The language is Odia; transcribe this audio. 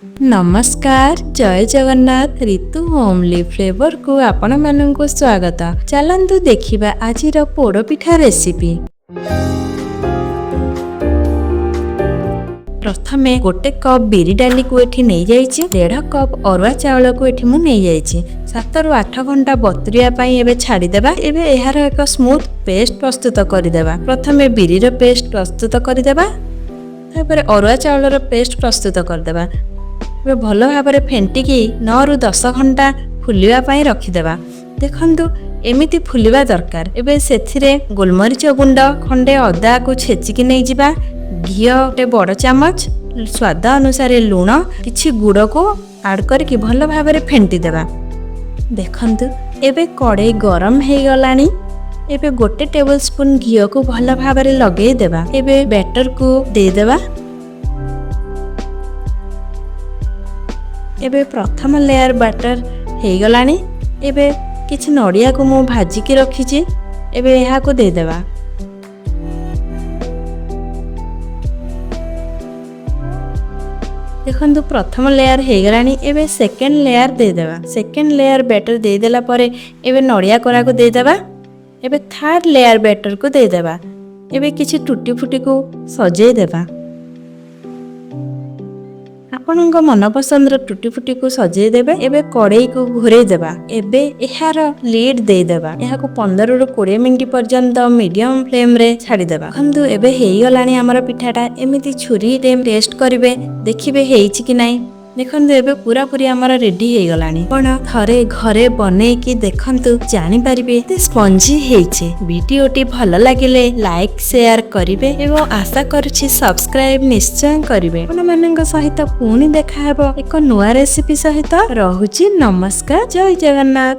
ନମସ୍କାର, ଜୟ ଜଗନ୍ନାଥ। ରିତୁ ହୋମଲି ଫ୍ଲେଭରକୁ ଆପଣମାନଙ୍କୁ ସ୍ୱାଗତ। ଚାଲନ୍ତୁ ଦେଖିବା ଆଜିର ପୋଡ଼ ପିଠା ରେସିପି। ପ୍ରଥମେ 1 କପ୍ ବିରି ଡାଲିକୁ ଏଠି ନେଇଯାଇଛି। 1.5 କପ୍ ଅରୁଆ ଚାଉଳକୁ ଏଠି ମୁଁ ନେଇଯାଇଛି। 7ରୁ 8 ଘଣ୍ଟା ବତୁରିବା ପାଇଁ ଏବେ ଛାଡ଼ିଦେବା। ଏବେ ଏହାର ଏକ ସ୍ମୁଥ ପେଷ୍ଟ ପ୍ରସ୍ତୁତ କରିଦେବା। ପ୍ରଥମେ ବିରିର ପେଷ୍ଟ ପ୍ରସ୍ତୁତ କରିଦେବା, ତାପରେ ଅରୁଆ ଚାଉଳର ପେଷ୍ଟ ପ୍ରସ୍ତୁତ କରିଦେବା। ଏବେ ଭଲ ଭାବରେ ଫେଣ୍ଟିକି 9ରୁ 10 ଘଣ୍ଟା ଫୁଲିବା ପାଇଁ ରଖିଦେବା। ଦେଖନ୍ତୁ, ଏମିତି ଫୁଲିବା ଦରକାର। ଏବେ ସେଥିରେ ଗୋଲମରିଚ ଗୁଣ୍ଡ, ଖଣ୍ଡେ ଅଦାକୁ ଛେଚିକି ନେଇଯିବା, ଘିଅ ଗୋଟେ ବଡ଼ ଚାମଚ, ସ୍ୱାଦ ଅନୁସାରେ ଲୁଣ, କିଛି ଗୁଡ଼କୁ ଆଡ଼୍ କରିକି ଭଲ ଭାବରେ ଫେଣ୍ଟି ଦେବା। ଦେଖନ୍ତୁ, ଏବେ କଡ଼େଇ ଗରମ ହେଇଗଲାଣି। ଏବେ 1 ଟେବୁଲ ସ୍ପୁନ୍ ଘିଅକୁ ଭଲ ଭାବରେ ଲଗେଇ ଦେବା। ଏବେ ବ୍ୟାଟରକୁ ଦେଇଦେବା। ଏବେ ପ୍ରଥମ ଲେୟାର ବ୍ୟାଟର ହେଇଗଲାଣି। ଏବେ କିଛି ନଡ଼ିଆକୁ ମୁଁ ଭାଜିକି ରଖିଛି, ଏବେ ଏହାକୁ ଦେଇଦେବା। ଦେଖନ୍ତୁ, ପ୍ରଥମ ଲେୟାର ହେଇଗଲାଣି। ଏବେ ସେକେଣ୍ଡ ଲେୟାର ଦେଇଦେବା। ସେକେଣ୍ଡ ଲେୟାର ବ୍ୟାଟର ଦେଇଦେଲା ପରେ ଏବେ ନଡ଼ିଆ କୋରାକୁ ଦେଇଦେବା। ଏବେ ଥାର୍ଡ ଲେୟାର ବ୍ୟାଟରକୁ ଦେଇଦେବା। ଏବେ କିଛି ଟୁଟି ଫୁଟିକୁ ସଜେଇ ଦେବା। ଆପଣଙ୍କ ମନପସନ୍ଦର ଟୁଟି ଫୁଟିକୁ ସଜେଇ ଦେବେ। ଏବେ କଡ଼େଇକୁ ଘୋରେଇ ଦେବା। ଏବେ ଏହାର ଲିଡ୍ ଦେଇଦେବା। ଏହାକୁ 15ରୁ 20 ମିନିଟ୍ ପର୍ଯ୍ୟନ୍ତ ମିଡିୟମ ଫ୍ଲେମ୍ରେ ଛାଡ଼ିଦେବା। ଦେଖନ୍ତୁ, ଏବେ ହେଇଗଲାଣି ଆମର ପିଠାଟା। ଏମିତି ଛୁରୀରେ ଟେଷ୍ଟ କରିବେ, ଦେଖିବେ ହେଇଛି କି ନାହିଁ। ଦେଖନ୍ତୁ, ଏବେ ପୁରାପୁରି ଆମର ରେଡି ହେଇଗଲାଣି। ଆପଣ ଥରେ ଘରେ ବନେଇକି ଦେଖନ୍ତୁ, ଜାଣିପାରିବେ ଏତେ ସ୍ପଞ୍ଜି ହେଇଛି। ଭିଡିଓଟି ଭଲ ଲାଗିଲେ ଲାଇକ୍, ସେୟାର କରିବେ ଏବଂ ଆଶା କରୁଛି ସବସ୍କ୍ରାଇବ ନିଶ୍ଚୟ କରିବେ। ଆପଣମାନଙ୍କ ସହିତ ପୁଣି ଦେଖାହେବ ଏକ ନୂଆ ରେସିପି ସହିତ। ରହୁଛି, ନମସ୍କାର, ଜୟ ଜଗନ୍ନାଥ।